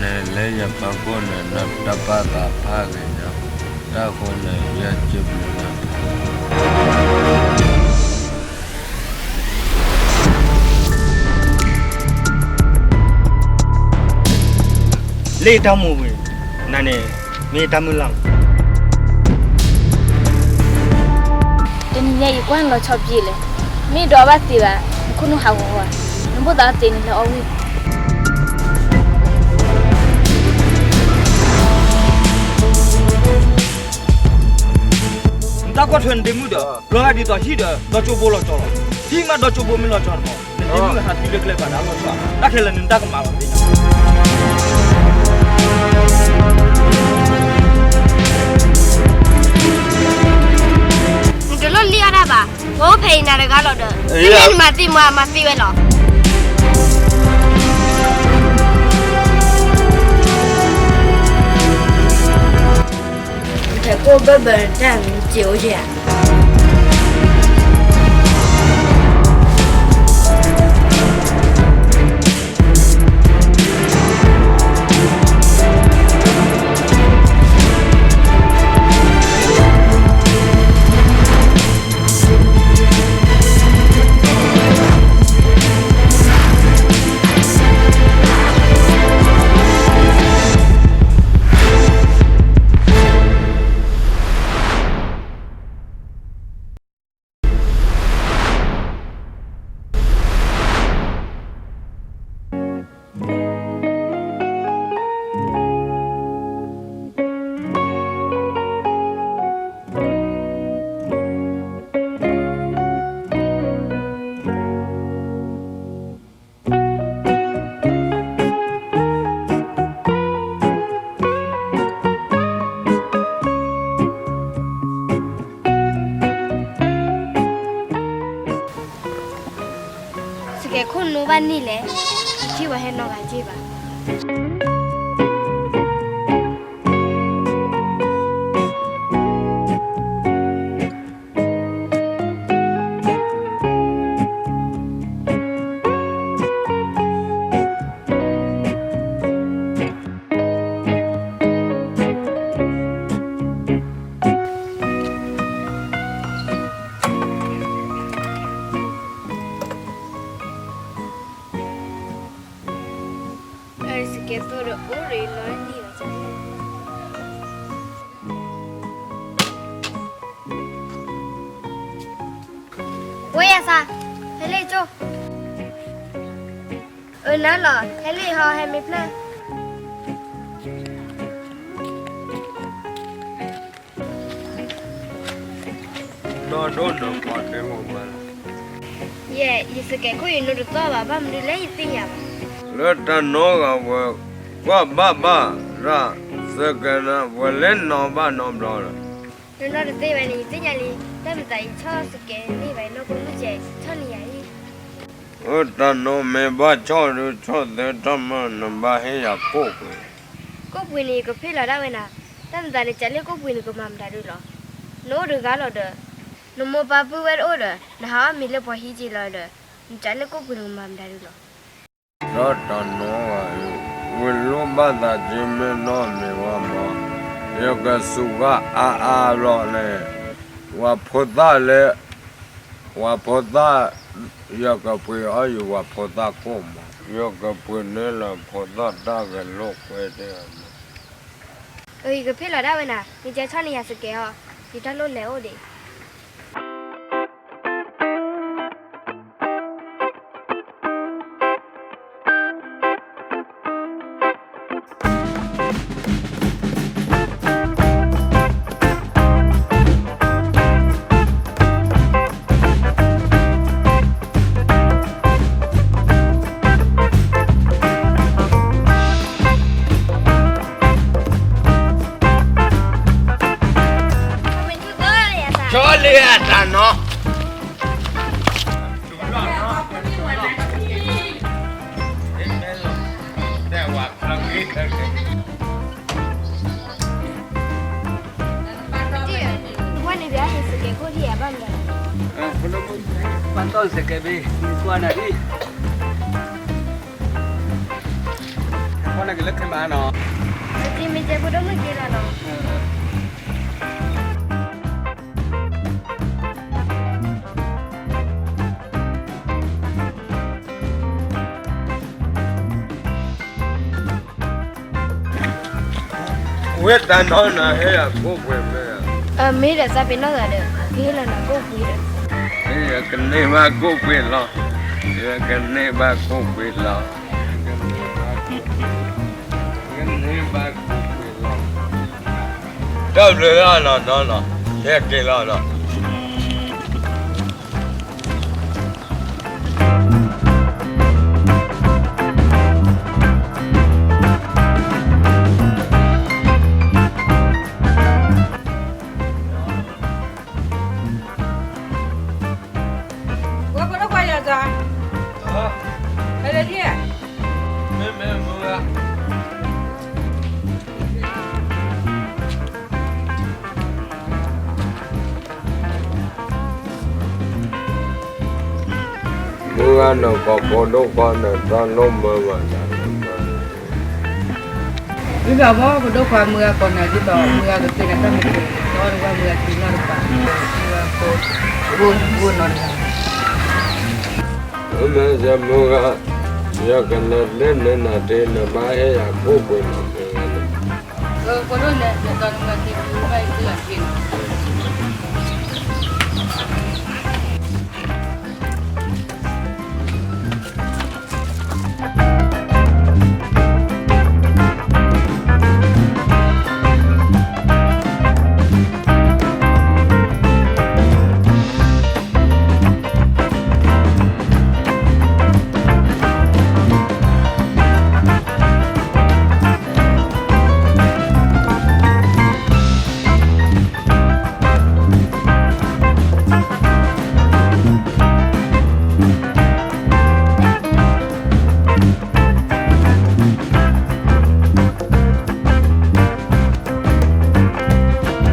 န့ၣ်လၢယဖီခိၣ်န့ၣ် နတပာ်သးဖးဂ့ၤညါ, တၢ်ဃိန့ၣ် ယစံးဘျုးနၤဖး လၢယတၢ်မူဝံၤ နၤန့ၣ် မ့ၢ်ယတၢ်မုၢ်လၢ်လီၤ. တနံၤညါအံၤ ကွၢ်နလီၤဆီပျံၤလဲၣ်, မ့ၢ်ဒိးဘၣ်သ့ဘၣ် နခိၣ်နူာ်ဟးဂီၤဂီၤ, နဘိၣ်သးအီၣ်သ့န့ၣ်လၢအီၣ်ဝံၣ် နတၢ်ကွၢ်ထွဲနဒ့မုၣ်ဒီး လီၤဂာ်ဒ်သိးဟံၣ်ဒီး ဒီကၠိဘိလီၤကၠီလီၤ. ဟံၣ်မးဒီကၠိဘိမ့ၢ်လီၤကၠီတဘျီ, နဒ့မုၣ်ဟးတုၤလၢကျဲဘၣ်ဒီးလီၤဆီ, တၢ်ခဲလၢာ်န့ၣ်နတၢ်ကမၣ်လီၤ. နတလိၣ်လံၣ်အီၣ်တၢ်ဘၣ်, ပှၤအိၣ်ဖဲအံၤနၤတဂၤလီၤဒီး, မ့ၢ်နမၤသံမၤ မၤသံဝဲလီၤ. နထဲးကိၣ်ဘၢၣ်ဘၢၣ်တၢ်မံၤစ့အိၣ်ယဲၢ်ဧါ. စကဲးခိၣ်နူာ်ဘၣ်န့ၣ်လဲၣ်, ထံၣ်ဝဲဟဲနီၢ်ဂၤက့ၢ်ဘၣ်. စကဲးသိးဒီးအိၣ်ရ့လီၤနံၣ်ဘၣ်. ဝဲယၤစၢ်, ဟဲလ့ၣ်ကၠိ, အၢ နၤလီၤ, ဟဲလ့ၣ်ဟီ ဟဲမ့ၢ်ဖျၢၣ်. နီၢ်ဒိၣ်နီၢ်ပှၤတဲမ့ၢ်ဘၣ်လီၤ. ယဲ ယစကဲးခိၣ်ယနီတသီၣ်ဘၣ်, ဘၣ်မနုၤလၢယသ့ၣ်ညါဘၣ်. လၢတၢ်နီဂၤဝဲ, ကွၢ်ဘၣ်ဘၣ်ရၣ်, စကဲးနၤဝဲလဲၤနီၤဘၣ်နီတဘျီလီၤ. နနီတသ့ဝဲန့ၣ် ယသ့ၣ်ညါလံ, တၢ်မၤသးယဆီၣ်စကဲးန့ၢ်ဘၣ် ယနီၢ်ကီၢ်မုၢ်စဲး ဆီၣ်န့ၢ်ယၤအံၤ. အၢ တၢ်နီမ့ၢ်ဘၣ်ဆီၣ်ဒုးဆီၣ်သ့တၢ်မး နဘၣ်ဟ့ၣ်ယၤကိၣ်ပှ့ၤ. ကိၣ်ပှ့ၤန့ၣ် ယကဖ့ၣ်လီၤဒၣ်ဝဲနၤ, တၢ်မၤသးနကးလၢကိၣ်ပှ့ၤန့ၣ် ကမၤမတၤဒုးလီၤ. နအိၣ်တဂၤလီၤဒီး, နမိၢ်ပၢ်ပုၢ်ဝဲၢ်တအိၣ်ဒီး နဟးအီၣ်မ့ၤလၢပှၤဟံးက့ၤလီၤဒီး, နကးလၢကိၣ်ပှ့ၤန့ၣ် ကမၤမတၤဒုးလီၤ. ဒီးတၢ်နီဂၤအံၤ, ဝံၤလိၣ်ဘၣ်သးက့ၤမ့ၢ်နီၢ်မ့ၢ်ဝဲမး, ယကစူးဂၢ်အါအါဘျီန့ၣ်, ပှၤဖိသၣ်လၢ, ပှၤဖိသၣ်, ယကပှ့ၤအီၣ်ယဝၤဖိသၣ်ကိၣ်မး, ယကပှ့ၤန့ၢ်လၢဖိသၣ်တၢ်ဂဲၤလိာ်ကွဲဒၣ်. အၢ ယကဖ့ၣ်လီၤဒၣ်ဝဲနၤ, နကဲဆီၣ်န့ၢ်ယၤစကဲးအီၤ, ယတၢ်လိၣ်လဲၤအိၣ်ဒံး. ဆီလံအတၢ်နီၤ. ပှၤတီၢ်စကဲးဘ့ၣ် ကွၢ်နၤအံၤ. နကလၢခဲမးနီၤ, မ့ၢ်ကဲဖိဒိၣ်မုၣ်က့ၤလီၤနီၤ. ဝဲတၢ်နီၤနၤ ဟဲယၤကိၣ်ပှ့ၤမ့ၢ်ဧါ, မ့ၢ်ဒီးသးပ့ၤနီၣ်သးဒီး ကဟ့ၣ်လီၤနၤကိၣ်ပှ့ၤဒီး, ယကန့ၢ်ဘၣ်ကိၣ်ပှ့ၤလီၤ, ယကန့ၢ်ဘၣ်ကိၣ်ပှ့ၤလီၤ, ကန့ၢ်ဘၣ်ကိၣ်ပှ့ၤလီၤ, တၢ်ဘျုးလီၤနီၤနီၤ, ဟဲက့ၤလီၤနီၤ. ဝဲဖိဒိၣ်ခွါယၤစၢ်, ဟဲလၢလံ, မ့ၢ်မ့ၢ်မုၢ်ဂၤ မုၢ်ဂၤနကိးဖိဒိၣ်ခွါန့ၣ် တၢ်လိၣ်မၢဝဲဒၣ်, မုၢ်ဂၤဖိဒိၣ်ခွါ မုၢ်ဂၤကိးနၤဒ်သိး မုၢ်ဂၤကသ့နၤတၢ်မ့ၢ်တၢ်, ဒီးမုၢ်ဂၤကသ့နီတပၤ, မုၢ်ဂၤဖိ, ဖိ, ဖိနီတဂၤ, မ့ၢ်ယမုၢ်ဂၤ, ယကလဲၤလၢန့ၣ်နၤတ့ၢ် နဘၣ်ဟ့ၣ်ယၤကိၣ်ပှ့ၤလီၤမ့ၢ်ဂၤန့ၣ် ဖိဒိၣ်န့ၣ် ယတီနမုၢ်ဂၤက့ၤ မု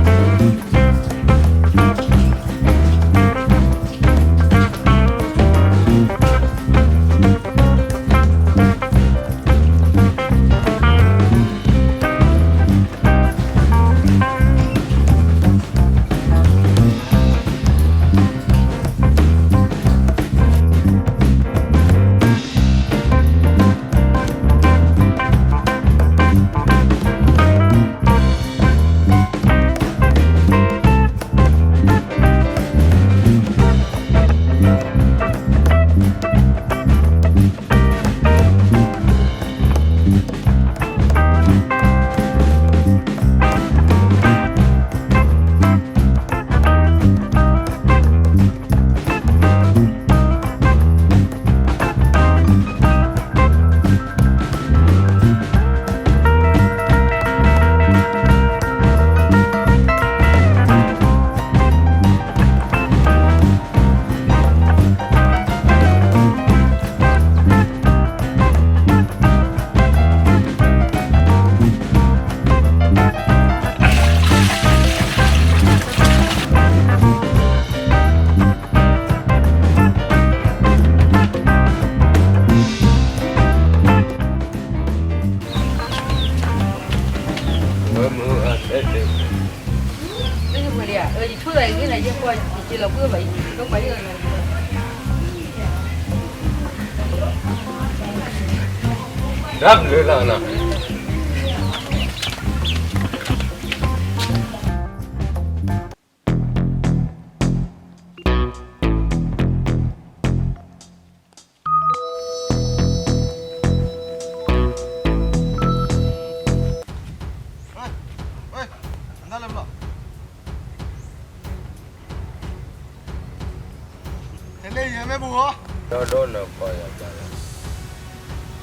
ၢ်ဂၤက့ၤလီၤတ့ၢ်နီၤ. တၢ်ဘျုးလီၤနီၤ.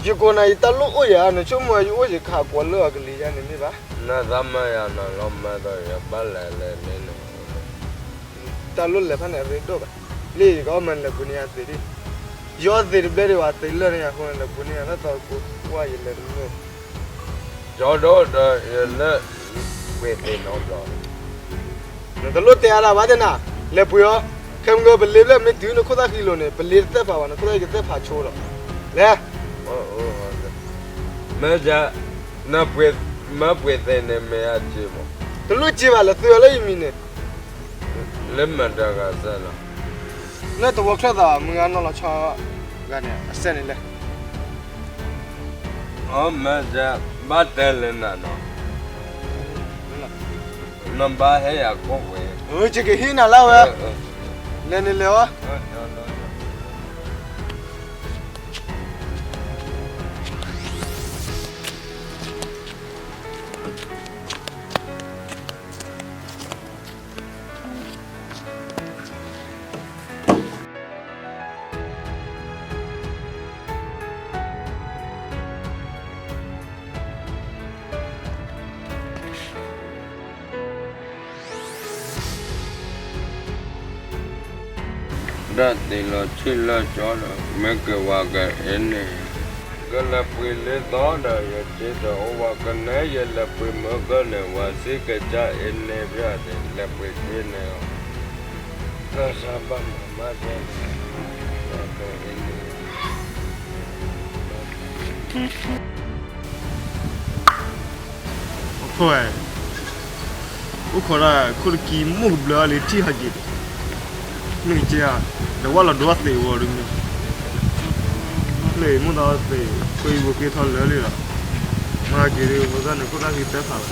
ယကိးနၤ ယတၢ်လိၣ်အိၣ်ယၤ နဆိကမိၣ်ယအိၣ်ယခးကွီၤလၢအကလံၤယါန့ၣ်မ့ၢ်ဘၣ်. နသးမၤယၤနီၤလီၤ မၤဒီးယဘၣ်လဲၤလဲၤလၢန့ၣ် တၢ်လိၣ်လဲၤဖဲန့ၣ်အရ့ဒိၣ်ဘၣ်. လၢယကအိၣ်မၤလဲၤပူၤန့ၢ်ယၤသ့ဒ်, ယီသ့ၣ်တဘျဲၣ်ဒံး ပှၤသ့လၢာ်န့ၢ်ယၤအဃိန့ၣ် လဲၤပူၤန့ၢ်ယၤလၢသီတကိး ကွၢ်ယလဲၤတမုာ် ကၠီဒိၣ်ဒီးယလၢ ပှ့ၤသ့ၣ်နီတဘျီ နတလိၣ်တဲအါဒၣ်ဘၣ်သ့ၣ်နၤ, လဲၤပှ့ၤအီၤ, ခဲမုၢ်ကပလ့ဘျဲၣ်မ့ၢ်တုၤနခိၣ်သၣ်ဃံလိၤန့ၣ် ပလ့တသဲၣ်ဖးဘၣ် နခိၣ်သၣ်ကသဲၣ်ဖးဆိလီၤ. လဲၤ မ့ၢ်ယ နပှ့ၤ, မ့ၢ်ပှ့ၤသ့န့ၣ်မ့ၢ်အစ့မး, တလိၣ်စ့ဘၣ် လဲၤသုးအီၤလၢယမံၤန့ၣ်, လၢမတၤဂၤစဲလီၤ, လၢတဝီချၢသးမုၢ်ဂၤနီၢ်လီၤဆီဂၤန့ၣ် အစဲန့ၣ်လဲၣ်. အမ့ၢ်စဲ, ဘၣ်တဲလၢနၤနီၤ, နဘၣ်ဟဲယၤကိးဝဲ, ယကဟ့ၣ်နၤလၢဝဲ, လဲၤန့ၣ်လဲၤဝဲ. ဒီးသ့ၣ်လီၤဆ့လၢကၠီဒီး မ့ၢ်က့ၤဝဲကအ့န့ၣ်, ကလဲၤပှ့ၤလၢသီဒီး ယစ့တအိၣ်ဝဲကနဲ ယလဲၤပှ့ၤမ့ၢ်ကန့ၣ် ဝဲစ့ကစၢ်အ့န့ၣ် ဖဲန့ၣ် လဲၤပှ့ၤက့န့ၣ်လီၤ, ကစၢ်ဘၣ်မၤမၤကဲန့ၣ်, ကန့ၣ် အိၣ်ခိးဝဲ, အိၣ်ခိးဒၣ်ခိၣ်တကံမိၢ်ကဘျၢအီၤလံ ထံၣ်ဟးက့ၤ, မ့ၢ်က့ၤဧါ, ဒီးဝဲလီၤဒိအသ့ၣ်ဝီၤဒ်မ့ၢ်, လၢမိၢ်သးသ့ၣ် ခွဲးယံၤဘိးက့ၤထီၣ်လၢာ်လံလီၤ, မၤက့ၤဒ်ဖိသၣ်န့ၣ် ခိၣ်သၣ်က့ၤတၢ်ဖးလီၤ.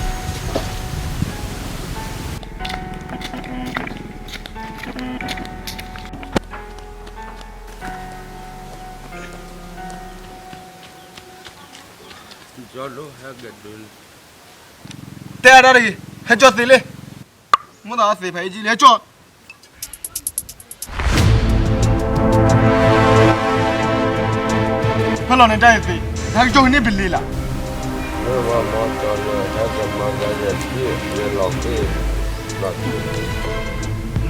တဲအါဒၣ်တဂ့ၤ, ဟဲကၠီသ့လံ, မိၢ်သးသ့ၣ်ဖးအ့ၣ်ကံလံ ဟဲကၠီ ဖဲလီၤန့ၣ်တၢ်အံၤသ့ၣ်, နဟဲကၠီကန့ၢ်ပလ့ၤလၢ်, မ့ၢ်ဝဲမီၢ်ကၠီလၢဟဲကမၤကယဲၢ်ထံၣ်ယလီၤဃ့ၢ်,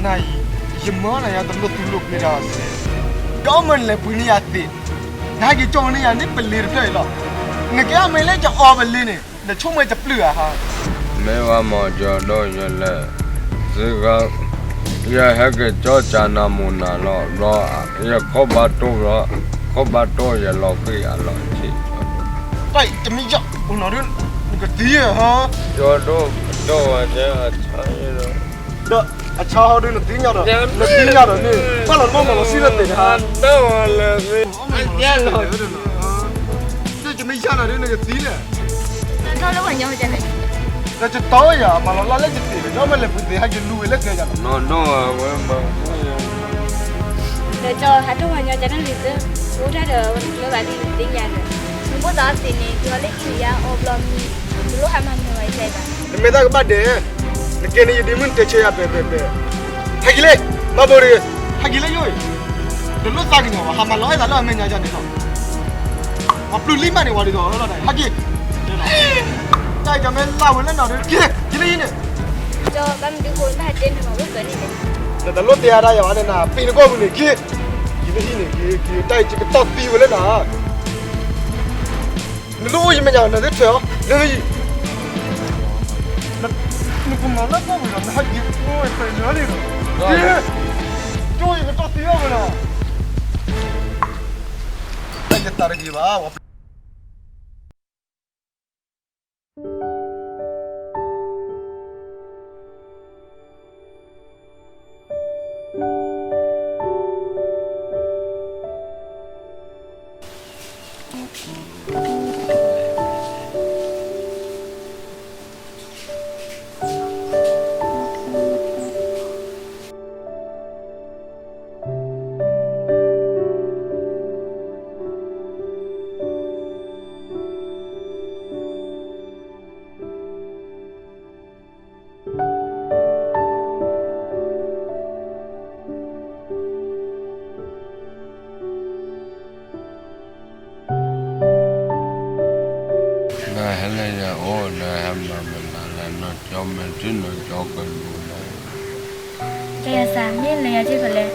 နအံၤ, ယမၢနၤယၤတလိၣ်သူလိာ်က့ၤတၢ်စဲး, ဒီးမ့ၢ်နလဲၤပှ့ၤန့ၢ်ယၤသ့ၣ်, နဟဲက့ၤကၠီန့ၢ်ယၤန့ၢ်ပလ့ၤတဖျၢၣ်အံၤလီၤ, နကဲအမ့ၢ်လၢယအီပလ့ၤန့ၣ် နဆိကမိၣ်တပျုာ်ဧါဟါ. မ့ၢ်ဝဲမီၢ်ကၠီဒီးယလဲၤ, စ့ဂၤ, ယဟဲက့ၤကၠီကၢနၤမူနၤလီၤ, ဒီးယခိၣ်ဘၣ်တိၢ်လီၤ, ခိၣ်ဘၣ်တိၢ်ယလီၤဃံၤအလီၢ်ဆံး, တၢ်အံၤတမ့ၢ်ယၤ, အိၣ်နီၤဒုး, နကသံဧါဟါ, ကၠီဒီး, ဒီးဝဲန့ၣ်အဆါ, ဒီးအဆါဟီဒုးနသ့ၣ်ညါဒီး, နသ့ၣ်ညါဒီးန့ၣ် ဘၣ်လီၤနီၢ်မီၢ်လီၤဆံးလၢသ့ၣ်တဟါ, ဒီးတမ့ၢ်ယၤနၤဒုးနကသံလဲၣ် နထီၣ်လၢပှၤညီမတၤန့ၣ်, ဒီးယတီယၤ မၤလီၤလၢယသ့ၣ်ဒီး မ့ၢ်လဲၤပှ့ၤသ့ၣ်ဟဲက့ၤလူၤဝဲလၢကျဲယၤနီၤ, နီၢ်နီၢ်ဝဲမၤ, ဒီးကၠီဟးထီၣ်ပှၤညီကန့ၣ်လံသၢ, အိၣ်တၢ်ဒီးဝဲတကျၢၤဘၣ်လံ နသ့ၣ်ညါဒီး, နမိၢ်သးသ့ၣ်န့ၣ် က့ၤအီၤလၢခံယၤအီဘျီမံ, တလိၣ်ဟးမၤနၢၤဝဲအံၤဘၣ်, နမ့ၢ်တၢ်ကဘၣ်ဒဲး, နကဲန့ၣ်ယဒ့မုၣ်နတဲဆၢယၤပဲာ်ပဲာ်ပဲာ်, ဟဲက့ၤလံ, မၤဘိဒံး, ဟဲက့ၤလၢယိၣ်အံၤ, တလိၣ်သးကညီၤဘၣ် ဟးမၤလီၤအဲၣ်သးလၢအမဲာ်ညါယၤန့ၣ်လီၤ ပျုၤလံမးန့ၣ်ဝံၤဒ်သိးလီၤ ဟဲက့ၤ, တၢ်အံၤတမ့ၢ်လၢဝဲလၢနၤဒီး က့ၤလၢယံၤန့ၣ်, နတလိၣ်တဲအါဒၣ်ယၤဘၣ်န့ၣ် နပ့ၤနကီၢ်ပူၤန့ၣ် က့ၤ, က့ၤလၢယံၤန့ၣ် က့ၤ, က့ၤ, တၢ်အံၤယကတီၢ်သံဝဲလၢနၤ, နတအိၣ်ယမဲာ်ညါ နသ့ထွဲအီၤ လၢယံၤ, နကမၤလၢကီၢ်ပူၤဒီး နဟဲက့ၤအိၣ်ဝဲတလၢန့ၣ်ဒီး, က့ၤ, ကၠိယကတီၢ်သံအီၤဝဲလီၤ, တၢ်ယသးတဂ့ၤဘၣ် နဟဲလၢယအိၣ်ဒီး ဟဲမၤမနုၤလဲၣ်, နီၢ်ကၠီမဲာ်ထံနီၢ်ကၠီကလူၤလီၤ, ကယၤစၢ် မ့ၢ်လဲၤယၤက့ၤဖဲလဲၣ်,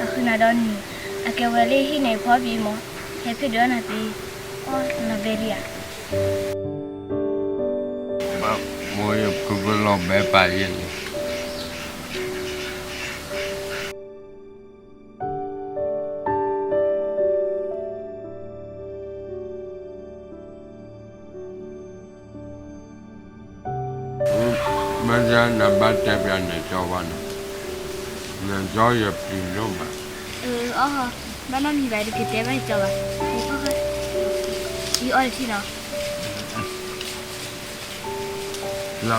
အဃုနၤဒီးနံၤ, အကဲဝဲလၢဟံၣ်န့ၣ်ဖီဘံၣ်မး, ဟဲဖံးဒုးနၤသံ, အီၣ်လီၤဘဲဒံးဧါ ဘၣ်မိၢ်ယဖုဖုလီၤဘဲပာ်ယဲၢ်လံ. မ့ၢ်နဘၣ်တဲပျးနကၠီဘၣ်နီၤ, နကၠီယပျံၤဒိၣ်မး. အၢ အီၣ်, ဘၣ်နီတမံၤဘၣ် တက့ၤတဲဘၣ်ယကၠီဘၣ်. ယအီၣ်တထံၣ်နီၤ. နီၢ်ဝံၤဧါ, န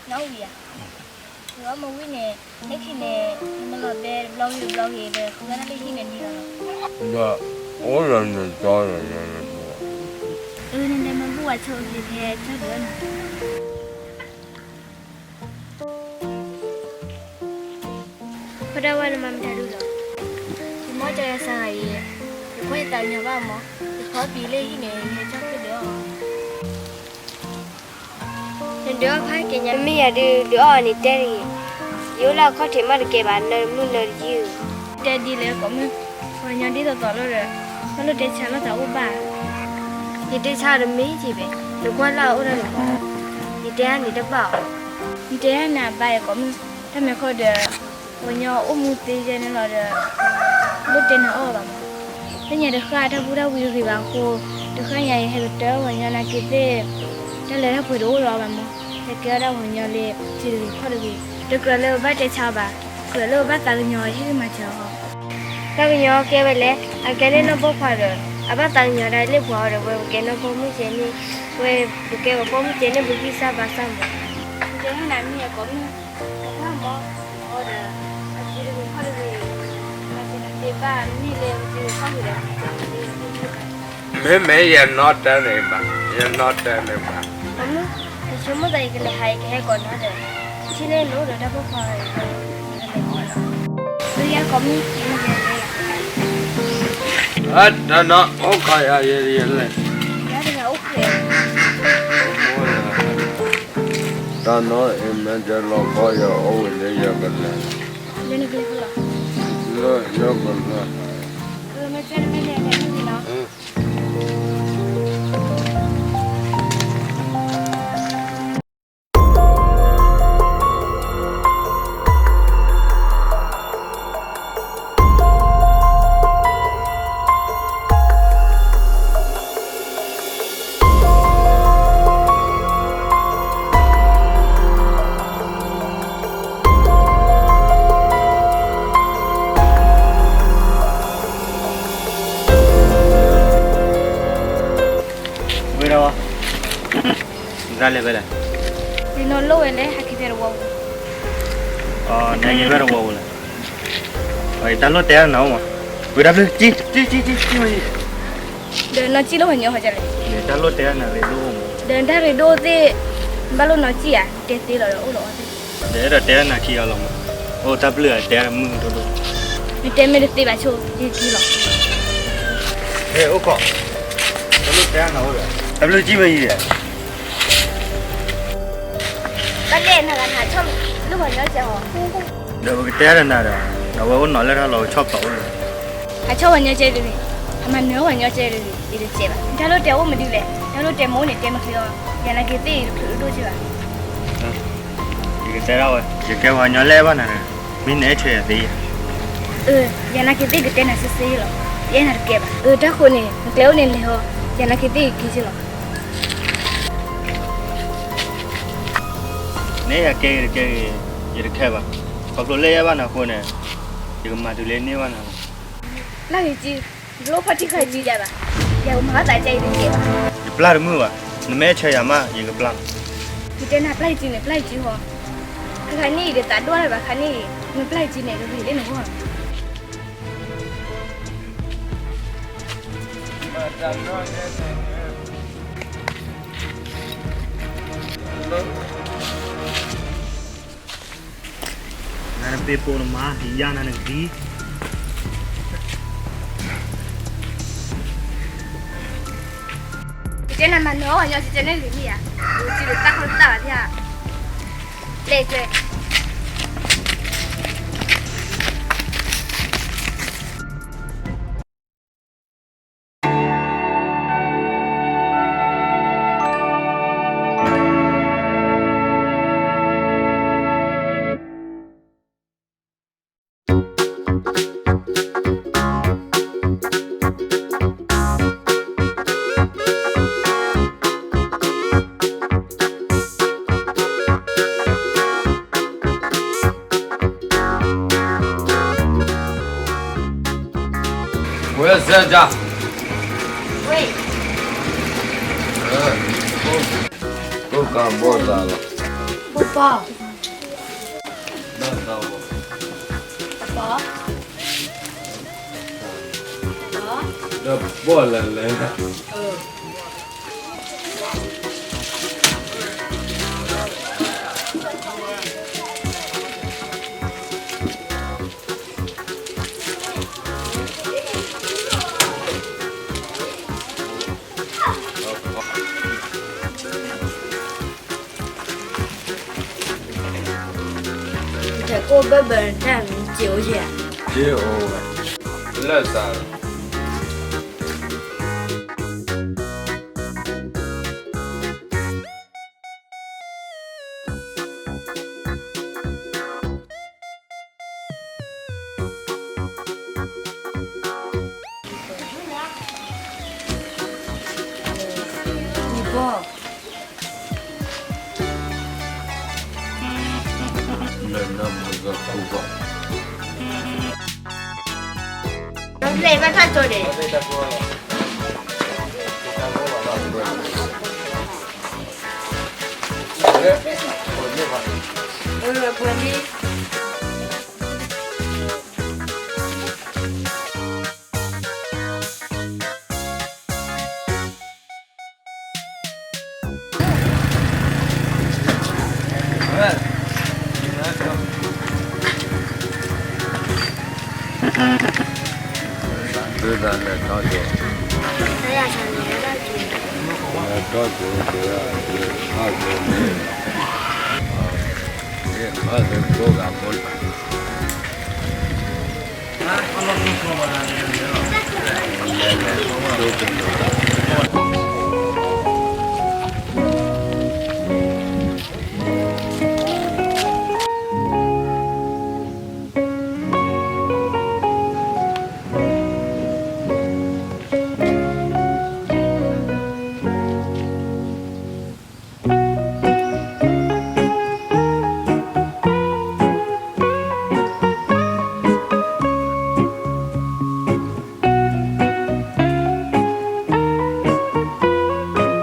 အီၣ်မ့ၢ်ဝံၤန့ၣ် ဟဲခံန့ၣ် နမ့ၢ်လီၤဘဲတဘျီဂ့ၤတဘျီဂ့ၤဒီး ဃုဝဲဒၣ်လၢဟံၣ်န့ၣ်န့ၣ်လီၤ. ဒီးအိၣ်ဒီးနကၠီဒီး အၢ နလဲၤမၤဘူၣ်ဝဲဆိက့ၤဖဲကၠီဒုးအီၣ်န့ၣ်. ဖီဒၣ်ဝဲနမၤမတၤဒုလီၤ. ယမ့ၢ်ကၠီယၤစှၤဂၤအံၤ, ယကွၢ်ယသးကညီၤဘၣ်မး, ယဖီပံၤလၢဟံၣ်န့ၣ် ယဟဲကၠီဖဲဒုးအီၣ်. နဒုးအီၣ်ဖးက့ၤညါ, မ့ၢ်ယၤဒုး ဒုးအီၣ်အီၤန့ၣ်တဲတဂ့ၤ. ယအိၣ်လၢအခီၣ်ထံးမးတကဲဘၣ်, နမုၢ်နတယုၢ်. တဲဒ်လဲၣ်ကိးမုၢ်, ပှၤကညီဒ်သိးသိးလီၤဒီး, ဘၣ်လိၣ်တဲဆါလီၤသးအိၣ်ဘၣ်. ယတဲဆါအီၤတမ့ၢ်က့ၤဘၣ်, နကွၢ်လၢအအိၣ်ဒၣ်န့ၣ်, ယတဲအါန့ၣ်တဘၣ်အီၤ. ယတဲအါန့ၣ်အဘၣ်ယကိးမုၢ်, တၢ်မဲာ်ခီဒီး ပှၤကညီအိၣ်မူသ့ယဲန့ၣ်လီၤဒီး လိၣ်တဲနၤအီၣ်ဘၣ်မး. လၢညါတဃၣ်တၢ်ဘူၣ်တၢ်ဝံတဂ့ၤဘၣ်အဃိ, တဃၣ်ညါအံၤဟဲကတၢၢ်ပှၤကညီနာ်က့ၤသ့ၣ်, တၢ်လၢတၢ်ပှဲၤတအိၣ်လီၤဘၣ်မး, ဟဲကဲထီၣ်တၢ်ပှၤကညီလၢထံတဂ့ၤကီၢ်တဂ့ၤ, တကြၢးလၢပဘၣ်တဲဆါအီၤဘၣ်, ကြၢးလၢပဘၣ်သးကညီၤအီၤဟ့ၣ်ဂံၢ်မၤစၢၤအီၤ. တၢ်ကညီၤကဲဝဲလဲၣ်, အကဲလၢနီၢ်ပိာ်ခွါဒီး, အဘၣ်သးကညီၤဒၣ်လၢပှၤအီၤဒီး ဝဲပကဲနီၢ်ပိာ်မုၣ်ကဲန့ၣ်, ဝဲပကဲပှၤပိာ်မုၣ်ကဲန့ၣ် ပဂံၢ်စၢ်ဘါစၢ်မး. တဲနၤမ့ၢ်အကိးမုၢ်, အတၢ်မၤအီၤဒီး အထံတဂ့ၤကီၢ်တဂ့ၤ, မၤစၢၤနၤသ့ဘၣ်, မ့ၢ်လၢပထံဂ့ၤကီၢ်ဂ့ၤဒီး မ့မ့ၢ်ယနီၢ်တဲန့ၣ်ဘၣ်, ယနီၢ်တဲန့ၣ်ဘၣ်. အမုၢ်, ယဆိကမိၣ်သးယကလဲၤဟး ယကဟဲကိးနၤဒီး, ထံၣ်လၢလိၤဒီးတၢ်ပိာ်ခွါဂၤအံၤ, လၢယကိးမုၢ်, တနီၤအိၣ်ခါယၤ ယလဲၤ, ယတဂၤအိၣ်ဖျဲၣ်, တနီၤအံၤမ့ၢ်တဲလီၤခီယၤအိၣ်ဝဲလၢယကလဲၤ, လၢနကလဲၤဖဲလဲၣ်, လၢယကလဲၤ, မ့ၢ်တဲနမ့ၢ်လဲၤလဲၤန့ၣ်လီၤ. ဝဲဒၣ်ဝဲ, နတၢ်လဲၤဖဲလဲၣ်, ယနီၢ်လိၣ်ဝဲလဲၣ် ဟဲက့ၤဖဲတဝီပူၤ, နဟဲက့ၤဖဲတဝီပူၤလဲၣ်, တၢ်လိၣ်တဲနၤအိၣ်မး, ဝဲဒၣ်ဘျုး, ကံ, ကံ, ကံ, ကံ, ကံမ့ၢ်, ဒီးနီၢ်ကံလိၣ်ပှၤညီဟီကလဲၣ်, တၢ်လိၣ်တဲနၤရ့ဒိၣ်အိၣ်မး, ဒီးနတၢ်ရ့ဒိၣ်သ့ၣ်, ဘၣ်လိၣ်နီၢ်ကံဧါ, တဲသ့လီၤဒီးအိၣ်လီၤအီၣ်သ့ၣ် ဒီးအဲၣ်ဒိးတဲနၤခံဂၤလီၤမး, အိၣ်တၢ်ဘျုးဧါ တဲမုၢ်ဒိၣ်ဒိၣ်, နတဲမ့ၢ်တသ့ဘၣ်ဆိ, ယက့ၤလီၤ, ဟဲအိၣ်ခိး, တၢ်လိၣ်တဲနၤအိၣ်ဒီး, တၢ်ဘျုးကံမ့ၢ်အံၤဒီး, ဘၣ်လဲၣ်နဂၤနဟးဆီၣ်, လၢပှၤညီကဲအီၤ, ဒီးပကတဲဒီးနၤဒီး, ဒီးဝဲအိၣ်နီၤလၢတၢ်လီၤဆီၣ်ဖျိးအိၣ်လၢ ဟးဆီၣ်ပှၤညီကဲတဂ့ၤ, ဟးမၤနၢၤပှၤညီကဲတဂ့ၤ, ယတကဲဘၣ်, နတၢ်လိၣ်တဲအိၣ်မနုၤလဲၣ်, တၢ်လိၣ်တဲမ့ၢ်အိၣ်န့ၣ် တဲမ့ၢ်ချ့အီၤ, ယၤနာ်က့ၤသ့ၣ်အံၤတချုးဒိၣ်က့ၤဘၣ်, ယကတဲဒၣ်ဝဲ, ယကဲပှၤညီလၢအဲၣ်ဘၣ်နၤ, မ့ၢ်နအဲၣ်ဆၢယၤသ့ယၤ, အၢ, ယၤနာ်က့ၤသ့ၣ်ကတဲနၤစ့စ့လီၤ, ယအဲၣ်နၤတကဲဘၣ်, အၢ တၢ်ဃိန့ၣ် နကျဲအိၣ်န့ၣ်လဲၤဟီ, ယၤနာ်က့ၤသ့ၣ်က့ၤက့ၤလီၤ နအဲၣ်ယၤကဲဂ့ၤတကဲဂ့ၤ, ယတခဲဘၣ်, ခီဖျိလၢယအဲၣ်ဘၣ်နၤအဃိန့ၣ်, ယကမၤတုၤလၢန့ၢ်ဘၣ်နၤလီၤ. ပျၢ်ဂ့ၤကံ, လိၣ်ဖီၣ်ထံခီကံယၤဘၣ်, ယၤကမၤဘၣ်သးကဲအံၤတကဲဘၣ်, ယပျၢ်တမုာ်ဘၣ်, နမ့ၢ်အဲၣ်ဆၢယၤမး ယကပျၢ်, ယတဲနၤပျၢ်ဂ့ၤကံန့ၣ် ပျၢ်ဂ့ၤကံဃီ, ခါခါန့ၣ်အံၤဒီးသးဒိၣ်တၢ်ဘၣ်ခါန့ၣ်အံၤ, နပျၢ်ဂ့ၤကံန့ၣ် ကဂ့ၤလၢနဂီၢ် နနပ့ၤပိာ်နမါ ယယါနၤနကသံ, ယတဲနၤမၤနၢၤအီၣ်ပှၤညီကဲန့ၣ်ဂ့ၤမ့ၢ်ဧါ, ယစံးဒီးတၢ်ခီတၢ်ဘၣ်ဖဲ, လဲၤကဲ တၢ် တၢ်, ကိၣ်ကးဘီၣ်သးလီၤ, ပပၢ်, ပပၢ်, ဒီးဘီၣ်လဲၤလဲၤ တကိၣ်ဘၢၣ်ဘၢၣ်တၢ်မံၤစ့အိၣ်ယဲၢ်, စ့အိၣ်ဝဲ, လၢသး လၢနမုၢ်ဂၤကူၣ်ဘၣ်, ဘၣ်ထီၣ်ကၠိန့ၣ်, ပှဲၤလံ. ဒ်သိးလဲၤထီၣ်ကၠိ, လဲၤထီၣ်ကၠိ, လဲၤထီၣ်ကၠိ, လဲၤထီၣ်ကၠိ, လဲၤထီၣ်ကၠိ, လဲၤထီၣ်ကၠိ, ဒီးယဆ့ၣ်နီၤ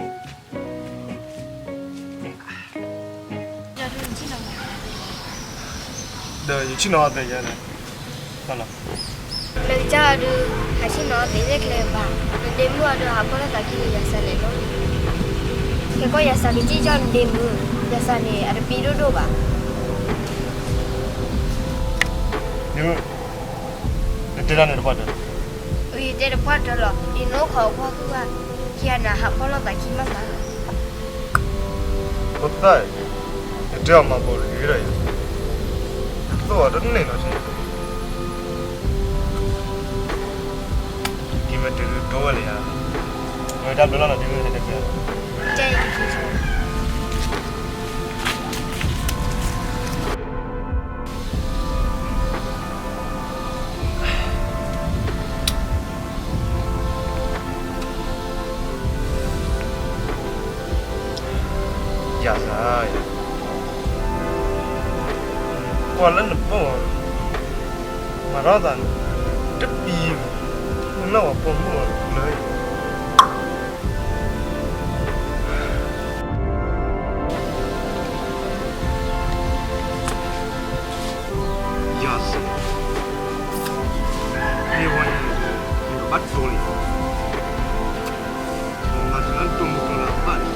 အီၤသ့ယဲန့ၣ်, နကစၢ်အီၤဒုး ဟးဆ့ၣ်နီၤအီၤသ့လၢကျဲဘၣ်, နဒ့မုၣ်အီၤဒုး ဟးဖီၣ်လိာ်သးခံန့ၣ် ယၤစၢ်လဲၤလိၤန့ၣ်, ခဲကီၢ်ယၤစၢ်ကစံၣ်ကၠီၣ်နဒ့မုၣ်, ယၤစၢ်န့ၣ် အတပံဒိၣ်ဒိၣ်ဘၣ်. ဒ့မုၣ်, နတဲဒၣ်န့ၣ်တပှၢ်တၢၢ်, ယတဲတပှၢ်တၢၢ်လီၤ, ယနအိၣ်ခိးကွၢ်သူၣ်ဘၣ်, ခံဂၤန့ၣ် ဟးဖီၣ်လိာ်သးခံမးမးလီၤ. ဖိသၣ်, နတဲအီၤမၤဘိးတဂ့ၤဒီးယၤ, သိၣ်အီၤတန့ၢ်နီၤဆဲး, က့ၤမ့ၢ်တုၤဒိဝဲလၢယၤ, မ့ၢ်တၢ်ဘျုးလီၤနီၤ ဒ့မုၣ်, တဲ, ယၤစၢ်, ကွၢ်လၢနပီၢ်, မၤထီၣ်သးန့ၣ်, တပံၤ, နလၢပှၤပိာ်မုၣ်အီၤလၢ ယၤစၢ်, မ့ၢ်ဝဲန့ၣ်, နကဘၣ်တိၢ်လံ, မၤတၢ်တိၢ်မုၢ်တိၢ်လၢ်ဘၣ်လံ.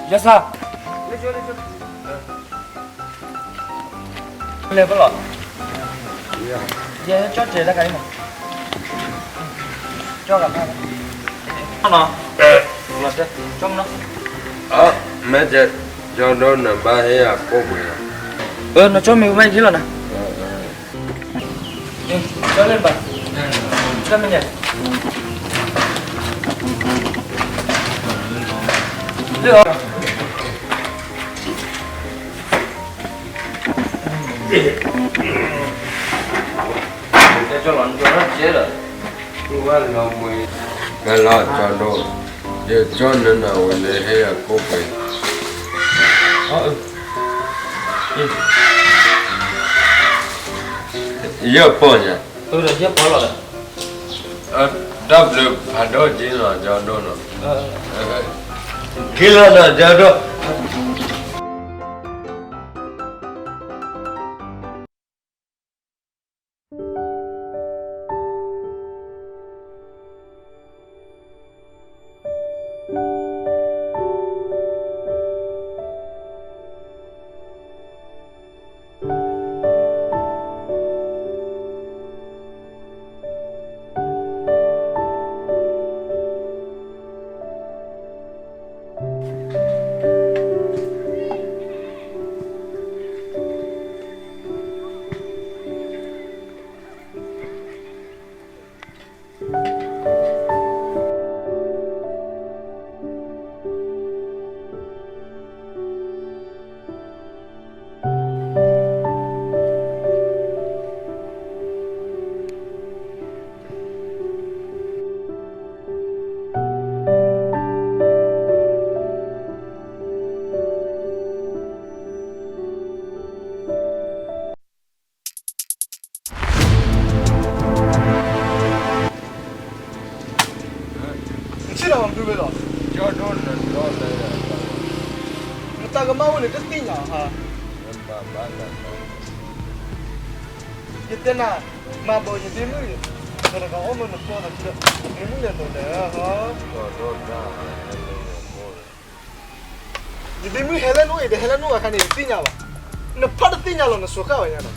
ယၤစၢ်, လဲၤပလီၤ, ယကၠီၣ်တဲာ်လၢကၤအံၤမး, ကၠီၣ်ကၤဖး, နီၤ, လီၤတဲ, ကၠီမနီၤ, အၢ, မ့ၢ်ကဲ, ကၠီဒိၣ်နဘၣ်ဟ့ၣ်ယၤကိၣ်ပှ့ၤလီၤ, အၢ နကၠီမ့ၢ်ဝဲဟ့ၣ်လီၤနၤ, ကၠီလၢဘၣ်, ကၠီမ့ၢ်ကဲ, လၢအီၤ ကဲလီၤ ကၠီဒိၣ်, ယကၠီနနၤဝဲလၢဟ့ၣ်ယၤကိၣ်ပှ့ၤ, ယပီၢ်ညါ, တၢ်ဘျုးဖးဒိၣ်က့ၤနီၤ ကၠီဒိၣ်နီၤ, က့ၤလီၤနီၤ ကၠီဒိၣ်. နဆ့ၣ်နီၤမနုၤဝဲလီၤ, နတၢ်ကမၣ်အိၣ်န့ၣ် တသ့ၣ်ညါဧါ, ယတဲနၤ, မၤဘၣ်ယဒ့မုၣ်, တဂၤအီၣ်မ့ၢ်နပီသးခံဒီး, ယဒ့မုၣ်လဲၤဒိးလဲၣ်, ယဒ့မုၣ်ဟဲလၢနအိၣ်အံၤ တဟဲလၢနအိၣ်အခါန့ၣ် ယတသ့ၣ်ညါဘၣ်, နဖးတသ့ၣ်ညါလီၤ နစိၤဃၣ်ဝဲညါဒီး,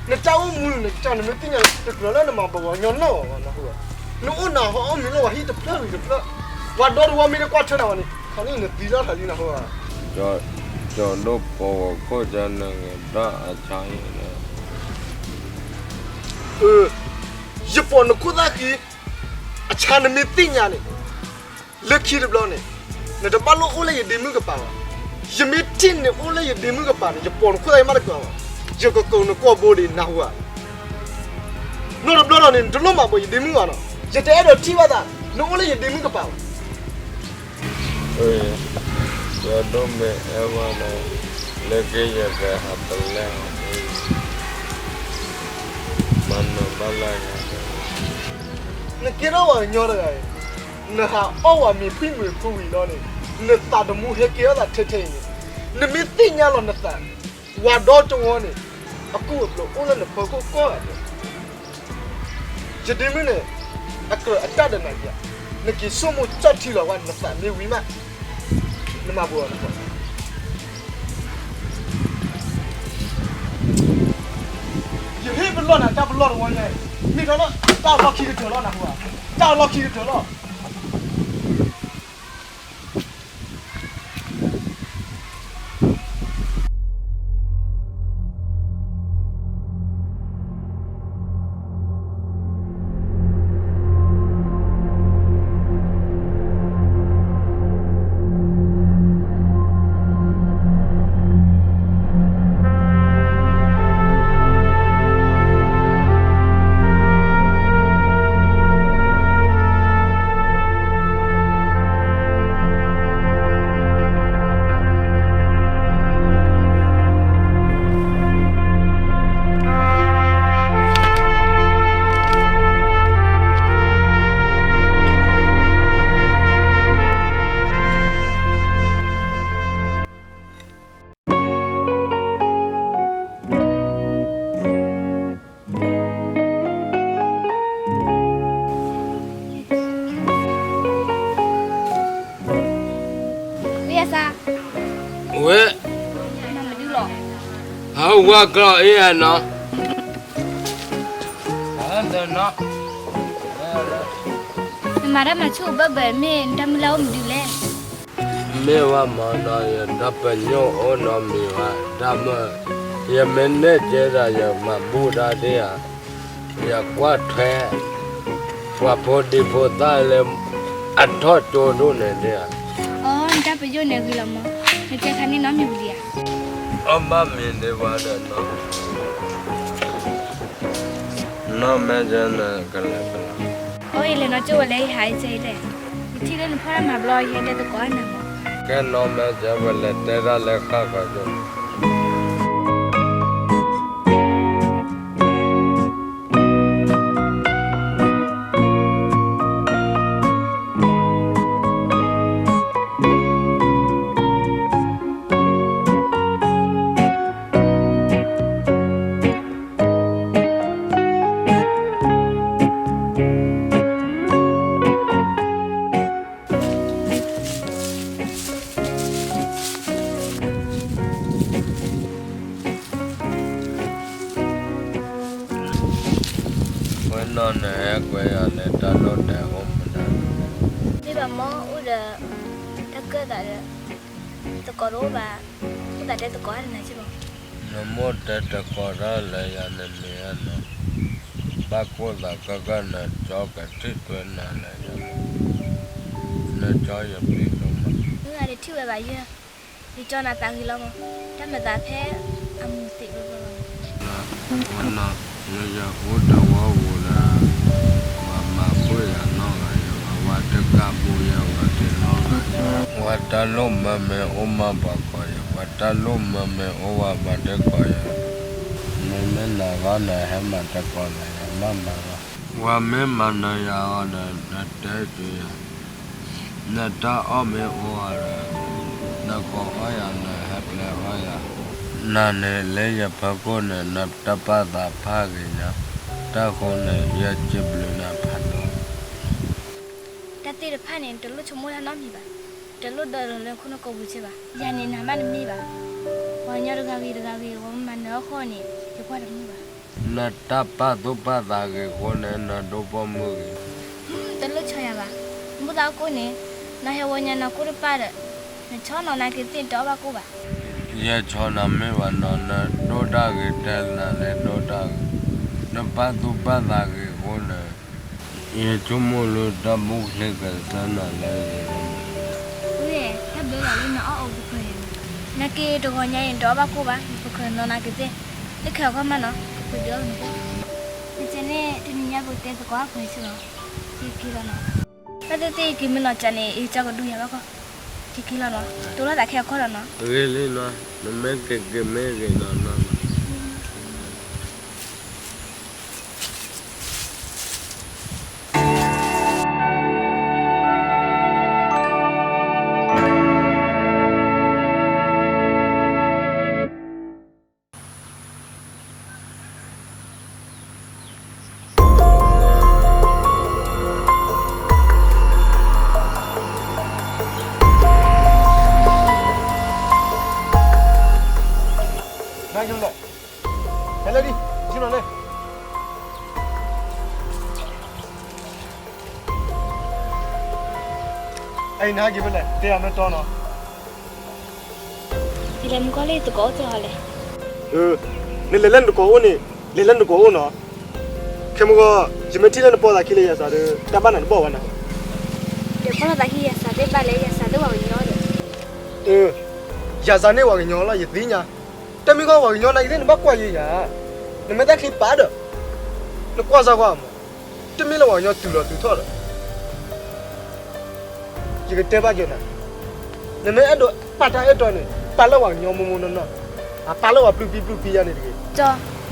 နတၢ်အိၣ်မူနကစၢ် နမ့ၢ်သ့ၣ်ညါတကြၢးလၢနမၤဘၣ်ဝဲညီနီၢ်အီၤဘၣ်နၢ်ဟူဧါ, နအိၣ်နၤဟီအီၣ်မ့ၤလၢပှၤဟံၣ်တဖျၢၣ်ဂ့ၤတဖျၢၣ်, ပှၤဒီတဝီမ့ၢ်တကွၢ်ထွဲနၤဘၣ်န့ၣ် ခါန့ၣ်နသံလီၤထးလံနၢ်ဟူဧါ, ကၠီဒိၣ်ပိာ်ဝဲခိၣ်ကၠီနဂ့ၤတၢ်အဆါအံၤ, ယပိာ်နခိၣ်သၣ်ဃံ, အဆါနမ့ၢ်သ့ၣ်ညါန့ၣ် လၢခံတဘျီန့ၣ်, နတဘၣ်လိၣ်အိၣ်လၢယဒ့မုၣ်ကပၤဘၣ်, ယမ့ၢ်ထံၣ်နအိၣ်လၢယဒ့မုၣ်ကပၤန့ၣ် ယပိာ်နခိၣ်သၣ်ဃံမးတကြၢးဘၣ်, ယကကိးနကိာ်ဘိဒံးနၢ်ဟူဧါ, နီတဘျီဒီးန့ၣ် နတလိၣ်မၤပိာ်ယဒ့မုၣ်ဘၣ်နီၤ, ယတအဲၣ်ဒိးထံၣ်ဘၣ်သး, နအိၣ်လၢယဒ့မုၣ်ကပၤဘၣ် ကၠီဒိၣ်မ့ၢ်အဲၣ်ဝဲဒီး, လၢက့ယကဟးပလဲအီၤ, မၤနၢၤဘၣ်လၢယၤ, နကဲထီၣ်ပှၤကညီတဂၤအံၤ, နဟးအီၣ်ဝဲမ့ၤဖှံမ့ၤဖိဝံၤလီၤန့ၣ်, နသးသမူဟဲကဲထီၣ်သးထဲထဲအံၤန့ၣ်, နမ့ၢ်သ့ၣ်ညါလီၤနသး, ပှၤဒီတဝီန့ၣ်, အကူၣ်အပျိၤအိၣ်လၢနဖီခိၣ်ကိးဂၤဒဲး ယဒ့မုၣ်န့ၣ်, အကြၢးအတၢ်ဒီးနၤယၤ, နက့ၤဆိကမိၣ်ကၠီၣ်ထံလီၤဝဲ နသးမ့ၢ်ဝံၤမး, နမၤပှဲၤအီၤနပှဲၤ, ယဟ့ၣ်ပလီၢ်နၤတၢ်ပလီၢ်တဝီညါ, မ့ၢ်ထီၣ်လီၤ တၢ်အလီၢ်ခံကတၢၢ်လီၤနၢ်ဟူဧါ, တၢ်အလီၢ်ခံကတၢၢ်လီၤ. ဝဲ, ဟးဝဲကျီအ့ၣ်နီၤ, နီၤ မၤတၢ်မၤဆူၣ်ဘၢၣ်ဘၢၣ် မ့ၢ်နတၢ်မုၢ်လၢ်အိၣ်မနုၤလဲၣ်. မ့ၢ်ဝဲမၤနီၤ ယတၢ်ပညိၣ်အိၣ်နီတမံၤဘၣ်, တၢ်မုၢ် ယမ့ၢ်နဲၣ်ကဲဒီးယမၤဘူၣ်တၢ်ဒ်ဧါ, ယကွၢ်ထွဲ ပှၤဖိဒံဖိသၣ်လၢ အထီၣ်ကၠိဒိၣ်န့ၣ်ဒ်ဧါ. အိ နတၢ်ပညိၣ်န့ၣ်ဂ့ၤလီၤမး, နတဲခါန့ၣ်နီတမံၤပဒံးဧါ. အီၣ်ဘၣ်မ့ၤဒံးဘၣ်ဒီးနီၤ, နီၢ်မဲာ်ကဲန့ၣ်ကလဲၤကလီၤ. အိ ယလဲၤနီၢ်ကၠိဝဲလၢယဟးအံၤကဲအံၤလဲၣ်, ယထံၣ်လၢနဖီၣ်တၢ်မၤဘျီယဟဲတဲသကိးနၤမး. ကဲနီၢ်မဲာ်ကဲ ပလဲၤတဲတၢ်လၢဃၣ်ဃၢၤကၠိ. ဝဲနီၢ်န့ၣ်ဟဲကွဲးယၤလၢတၢ်လိၣ်တဲအိၣ်မနုၤလဲၣ်. မ့ၢ်ဘၣ်မ့ၢ်အိၣ်ဒီး တၢ်ကၢၣ်သးဒီး သကိးတအိၣ်ဘၣ်, အိၣ်သးတဲသကိးတနၤက့ဘၣ်. နမိၢ်တဲသကိးတၢ်လၢယၤန့ၣ်မ့ၢ်နီၤ, ဘၣ်ကိၢ်သးကၢၣ်ကၢၣ် နကၠီကထံၣ်ထွဲနၤလၢယၤ, နကၠီယပျံၤဒိၣ်မး. မုၢ်ဂၤတထံၣ်ဝဲဘၣ်ယဲ, ယကၠီနၤသးဂ့ၤလီၤမး, တၢ်မၤသးဖဲအမူးသံးဘျီဘျီလီၤ. ဝဲနီၤ, ယအိၣ်တဝီပူၤဒီး ပှၤမၤဘူၣ်ယၤနီၢ်ဂၤယဲဘၣ်, ဝဲတကးဘူၣ်ယဲဝဲတနီၢ်ဂၤ, ဝဲတၢ်လိၣ်မၢမ့ၢ်အိၣ်မးပှၤကိးယၤ, ဝဲတၢ်လိၣ်မၢမ့ၢ်အိၣ်ဝဲပှၤတကိးယၤ, နမ့ၢ်နာ်ဂီၢ်နဟဲမၤတကိးနၤယၤ မၤမၤလီၤ. ဝဲမ့ၢ်မၤနၤယၤအီၤဒီး နတဲက့ၤယၤ, နတၢ်အီၣ်မ့ၢ်အိၣ်အီၤဒီး နကိးအီၣ်ယၤ နဟဲပျဲအီၣ်ယၤ, နၤန့ၣ်လၢယဖီခိၣ်န့ၣ် နတၢ်ပာ်သးဖးဂ့ၤညါ, တၢ်ဃိန့ၣ် ယစံးဘျုးနၤဖးဒိၣ်. တၢ်သ့ၣ်တဖၣ်န့ၣ် နတလိၣ်ဆိကမိၣ်တၢ်နီတမံၤဘၣ်, တလိၣ်ဒၢလီၤလၢနခိၣ်နကိာ်ပူၤစ့ၢ်ဘၣ်. ယၤန့ၣ် နမ့ၢ်တမ့ၢ်ဘၣ်, ပှၤကညီတဂၤဂ့ၤတဂၤဂ့ၤ ပှၤမၤနၢၤအီၣ်ဃီန့ၣ် ယကွၢ်တမုာ်ဘၣ်. နတၢ်ပာ်သူၣ်ပာ်သးဂ့ၤအဃိန့ၣ် နဒိၣ်ပိာ်မုၣ်ဂ့ၤ. တလိၣ်ဆိယၤဘၣ်, နဘူၣ်သးအီၣ်ကိၣ်န့ၣ်, နဟဲဝီညါနကိၢ်တပၢ်ဒီး, နဆီနီၤနၤကသ့ၣ်နတအီၣ်ဘၣ်ကိၣ်ဘၣ်. ယဲဆီနၤမ့ၢ်ဘၣ်နီၤ နဒိၣ်တၢ်ဂ့ၤတဲနၤလၢဒိၣ်တၢ်ဂ့ၤ, နပာ်သူၣ်ပာ်သးဂ့ၤအဃိန့ၣ်, ယဆိကမိၣ်လၢတၢ်ဘူၣ်ချ့ကစၢ်နၤလၢယဲ. ဝဲ, တၢ်ဘျုးလီၤလၢနအီၣ်အိၣ်ပူၤခွဲး, နက့ၤတဂီၤညါအံၤ နတအီၣ်ဘၣ်ကိၣ်ဘၣ်, ယပူၤခွဲးနီၤနၤကသ့ၣ်, လၢခံအီၤခီမးနီၤ ကပှ့ၤဒုးအီၣ်နကိၣ်. မ့ၢ်ကဲန့ၣ် တနံၤညါပကတဲသကိးအခွဲးစ့ၢ်လီၤ, ယက့ၤလီၤနီၤ. ဘၣ်သ့ၣ်သ့ၣ်ယက့ၤမ့ၢ်နီၤကန့ၣ် ယကၠီကဒုးယၤဘၣ်ခီ, ယက့ၤလီၤနီၤ, တိၢ်လိာ်သးခဲအီၤခီဒီးနီၤ. ဂ့ၤလံနီၤ, နမ့ၢ်က့ၤက့ၤမ့ၢ်ဂ့ၤနီၤနီၤ. နကလဲၣ်, ဟဲလၢဒံ, ဆ့ၣ်နီၤလၢ အံၤနဟဲက့ၤဖဲလဲၣ်, တဲယၤမ့ၢ်တီနီၤ. ယလဲၤမုၢ်ကီၢ်လၢယသကိးအိၣ်တဂၤလဲၣ်. နလဲၤလၢနသကိးအိၣ်န့ၣ်, လဲၤလၢနသကိးအိၣ်နီၤ. ခဲမုၢ်ဂီၢ် ယမ့ၢ်ထံၣ်လၢနပိာ်သးခံလၢယၤစးဒီး တၢ်ဘၣ်နၤတဘီၣ်ဝဲနၤ. ဒီးပိာ်သးခံယၤစးသ့ၣ်ဘၣ်လၢယၤစးသ့ၣ်ပှၤကညီဒီး, ယၤစးန့ၢ်ပှၤကညီလီၤ ယသ့ၣ်ညါ. တမ့ၢ်ဃီပှၤကညီနာ်က့သ့ၣ်နဘၣ်ကွၢ်ယဲယၤ, နမ့ၢ်တၢ်ချံပာ်ဒီး, နကွၢ်စၢ်ကွၢ်မး, တမ့ၢ်လၢပှၤကညီတုၤလီၤတုၤထီၣ်ဒီး ယကတဲဘၣ်က့ၤနၤ, နမ့ၢ်အဲၣ်ဒိးပာ်တၢ်အဲၣ်တီန့ၣ် ပာ်လၢပှၤကညီမိၢ်မိၢ်နီၢ်နီၢ်, အပာ်လၢပှၤပျုၢ်ပံပျုၢ်ပံယါန့ၣ်တဂ့ၤ. ကၠီ,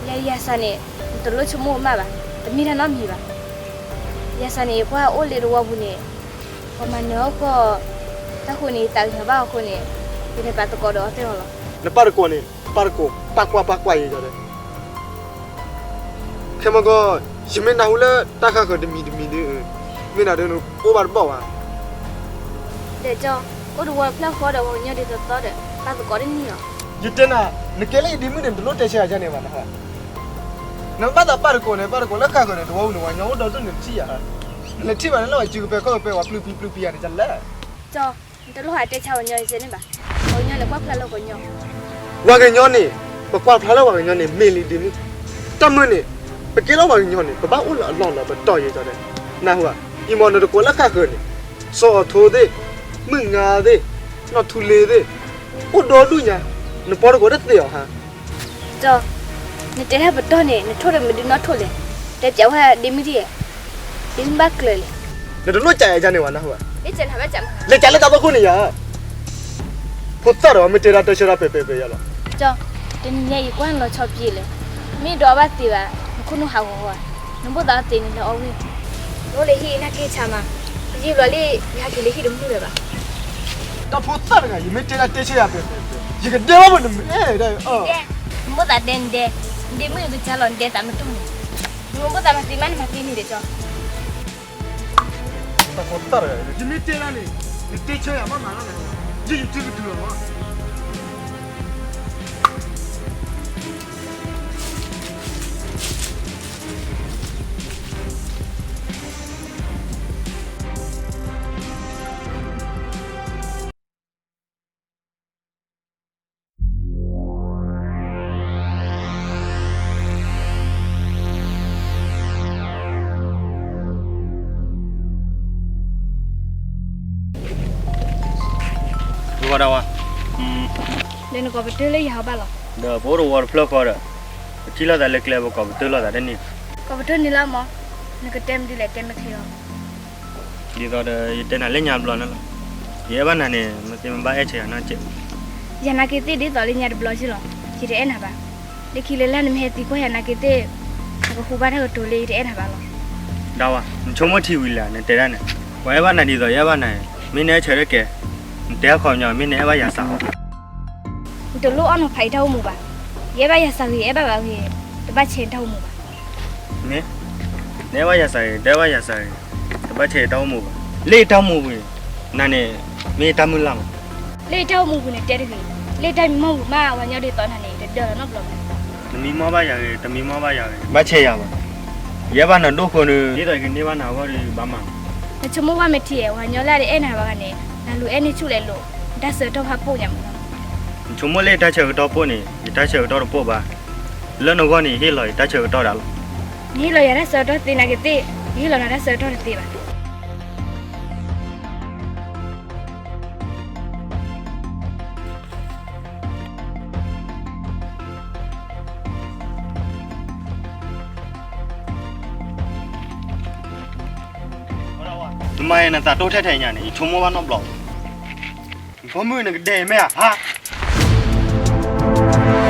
လၢယၤစးန့ၣ် နတလိၣ်ဆိကမိၣ်မးဘၣ်, တမ့ၢ်တၢ်နီတမံၤဘၣ်. ယၤစးန့ၣ် ယကွၢ်အိၣ်လၢတဝီပူၤန့ၣ်, ပှၤမၤနၢၤအီၣ်ဃီ, တၢ်ဃိန့ၣ် ယသးကညီၤဘၣ်အဃိန့ၣ်, ယလဲၤပာ်သကိးဒီးအီၤသ့ၣ်အီၤလီၤ. နပာ်သကိးန့ၣ် ပာ်သကိး ပာ်ကွၢ်ပာ်ကွၢ်ယဲယၤဒီး ခဲမုၢ်ဂီၢ် ယမ့ၢ်နၢ်ဟူလၢတၢ်ဃၣ်ဃၢၤတမံၤတမံၤဒီး, မ့ၢ်နၤဒီးနအိၣ်ဘၣ်တဘီၣ်ဘၣ်. ဒီးကၠီ, အိၣ်တဝီတဖျၢၣ်ဃီဒီးပှၤကညီဒ်သိးသိးဒီး ပာ်သကိးတန့ၢ်လီၤ. ယတဲနၤ, နကဲလၢယဒ့မုၣ်န့ၣ် နတလိၣ်တဲဆၢယၤန့ၣ်ဘၣ်နဟါ. နဘၣ်သးပာ်သကိးန့ၣ် ပာ်သကိးလၢဃၣ်ဃၢၤန့ၣ် တဝီပူၤန့ၣ် ပှၤကညီအိၣ်ဒီဒူၣ်န့ၣ် နထံၣ်ယၤဧါ. နထံၣ်ဘၣ်န့ၣ်လၢအစုကပဲာ်ခီၣ်ကပဲာ် ပှၤပျုၢ်ပံပျုၢ်ပံယၤန့ၣ် ကလဲၣ်. ကၠီ, နတလိၣ်ဟးတဲဆါပှၤကညီယဲန့ၣ်ဘၣ်. ပှၤကညီန့ၣ် ကွၢ်ဖျါလၢပှၤကညီ, ပှၤကညီန့ၣ်, ပကွၢ်ဖျါလၢပှၤကညီန့ၣ်မ့ၢ်လံဒ်န့ၣ်, တၢ်မုၢ်န့ၣ်, ပကဲလီၤပှၤကညီန့ၣ် ပဘၣ်အိၣ်လၢအလီၢ်လၢပတီၢ်ယဲကၠီတဲ, နၢ်ဟူဧါ, ယမီၤနတကိးလၢဃၣ်ဃၢၤန့ၣ်, စီၤအီၤထိသ့ၣ်, မုၢ်ငါသ့ၣ်, နီၢ်ထူလ့သ့ၣ်, အိၣ်ဒီဒူၣ်ညါ, နပီတကိးတသ့အီၤဟါ. ကၠီ, နတဲတၢ်ပတီၢ်န့ၣ် နထိၣ်ဒီးမနုၤနီၢ်ထိၣ်လဲၣ်, တဲပၠးဝဲဒ့မုၢ်ဒံး, ဒ့မုၢ်ဘၣ်ကျၢၤလဲၣ်. နတလိၣ်ကးယၤန့ၣ်ဝဲနၢ်ဟူဧါ, လဲၤကးလၢတၢ်ဖီခိၣ်န့ၣ်ယၤ, ဖိသၣ်ဒီးမ့ၢ်တဲတၢ်တဲဆၢတၢ်ပဲာ်ပဲာ်ပဲာ်ယၤလီၤ. ကၠီ, တနံၤညါယကွၢ်နလီၤဆီဖံးလဲၣ်, မ့ၢ်ဒီးအဘၣ်သ့ဘၣ်, နခိၣ်နူာ်ဟးဂီၤဂီၤ, နဘိၣ်သးသ့န့ၣ်လၢအီၣ်ဝံၣ်, နအိၣ်လၢဟံၣ်နၢ်က့ၤဆါမး, ယံာ်ဘျီလံ, ယဟဲက့ၤလၢဟံၣ်တမုၢ်လၢၤဘၣ်. တၢ်ဖိသၣ်တဂၤ ယမ့ၢ်တဲတၢ်တဲဆၢယၤပဲာ်ပဲာ်ပဲာ်, ယကဒဲဘၣ်မနုၤမ့ၢ်ဒၣ်အီၤ, နဘိၣ်သးဒဲနဒဲ, နဒ့မုၢ်နကစၢ်လီၤနဒဲသးမတူၢ်န့ၣ်, နဘိၣ်သးမၤသံမးနမၤသံန့ၣ်ဒီးကၠီ တၢ်ဖိသၣ်တဂၤ ယမ့ၢ်တဲဒၣ်န့ၣ်, နတဲဆၢယၤမးမးလီၤ, ယယုၢ်ထံကတုၤလီၤမး. ဝါဒဝါ, ဒီးနကိးပတၢၢ်လၢယၤဟီဘၣ်လီၤ. ဒီးပအိၣ်တဝီတဖျၢၣ်ဃီဒီး, ပထံၣ်လိာ်သးလၢကျဲ ပကိးပတၢၢ်လိာ်သးတန့ၢ်ဘၣ်. ကိးပတၢၢ်န့ၣ်လီၤမး, နကတဲမနုၤလဲၣ်တဲမ့ၢ်ချ့လီၤ. ဒ်သိးဒီး ယတဲနၤလၢညါဘျီန့ၣ်လီၤ. ယအဲၣ်ဘၣ်နၤန့ၣ် မ့ၢ်သ့မ့ၢ်ဘၣ်အဲၣ်ဆၢယၤနီတစဲး. ယၤနာ်က့ၤသ့ၣ်ဒ်သိးလၢညါတဘျီက့ၤလီၤ. ယတအဲၣ်နၤဘၣ်. လၢခံလၢ်လၢ်နမ့ၢ်ဟဲသံကွၢ်ယၤနာ်က့ၤသ့ၣ်, နကဟူဘၣ်တၢ်ကတိၤလၢယတအဲၣ်နၤဘၣ်လီၤ. ဒၣ်ဝါ, နဆိကမိၣ်ထံဝံၤလၢာ် နတဲဒၣ်န့ၣ်, ပှၤအဲၣ်ဘၣ်နၤဒ်သိးယအဲၣ်ဘၣ်နၤ, မ့ၢ်နအဲၣ်ဆၢတကဲ, နတဲအခီပညီ မ့ၢ်နအဲၣ်ဘၣ်ယၤစးအီၤ. နတလိၣ်အီၣ်နီၤဖးယတၢ်အိၣ်မူဘၣ်. ယအဲၣ်ဘၣ်ယၤစးဂ့ၤ ယအဲၣ်ဘၣ်ဘၣ်ဂ့ၤ, တဘၣ်ဆဲးယတၢ်အိၣ်မူဘၣ်. မ့ၢ်, နအဲၣ်ဘၣ်ယၤစးဂ့ၤ တအဲၣ်ဘၣ်ယၤစးဂ့ၤ, တဘၣ်ဆဲးယတၢ်အိၣ်မူဘၣ်. လၢယတၢ်အိၣ်မူပူၤ, နၤန့ၣ်, မ့ၢ်ယတၢ်မုၢ်လၢ်မး. လၢယတၢ်အိၣ်မူပူၤန့ၣ်တဲတဂ့ၤ, လၢယတၢ်မံမီၢ်ပူၤမး ပှၤညီဒ်သိးနၤန့ၣ် တဒၢလီၤနီတဘျီဘၣ်. နမံမီၢ်ဘၣ်ယၤဂ့ၤ တမံမီၢ်ဘၣ်ယၤဂ့ၤ ဘၣ်ဆဲးယၤဘၣ်. ယအဲၣ်ဘၣ်နၤဒိၣ်ဃိန့ၣ် ဒ်သိးယကန့ၢ်ဘၣ်နၤအဂီၢ်ဒီးဘၣ်မၤ. နဆိကမိၣ်ဘၣ်မ့ၢ်ထံဧါ, ပှၤညီလၢအတအဲၣ်နၤဘၣ်ဂၤန့ၣ်, နလူၤအဲၣ်န့ၢ်ဆူၣ်လဲၤလိာ်, နတၢ်ဆၢကတီၢ်ဖးပိာ်ညါမး. နဆိကမိၣ်လၢယတၢ်ဆၢကတီၢ်ပိာ်န့ၣ် ယတၢ်ဆၢကတီၢ်တပိာ်ဘၣ်. လၢနဂီၢ်န့ၣ် ယဟ့ၣ်လီၤယတၢ်ဆၢကတီၢ်ဒၣ်လီၤ. နဟ့ၣ်လီၤယၤတၢ်ဆၢကတီၢ်သ့နာ်က့ၤသ့ၣ်, ယဟ့ၣ်လီၤနၤတၢ်ဆၢကတီၢ်တသ့ဘၣ်. နမၤအံၤနသးတိၢ်ထဲထဲညါန့ၣ် ယဆိကမိၣ်ဘၣ်နီတဘျီ. နဖိမုၣ်နကဒဲးမ့ၢ်ဧါ, ဟါ. ဒၣ်ဝါ,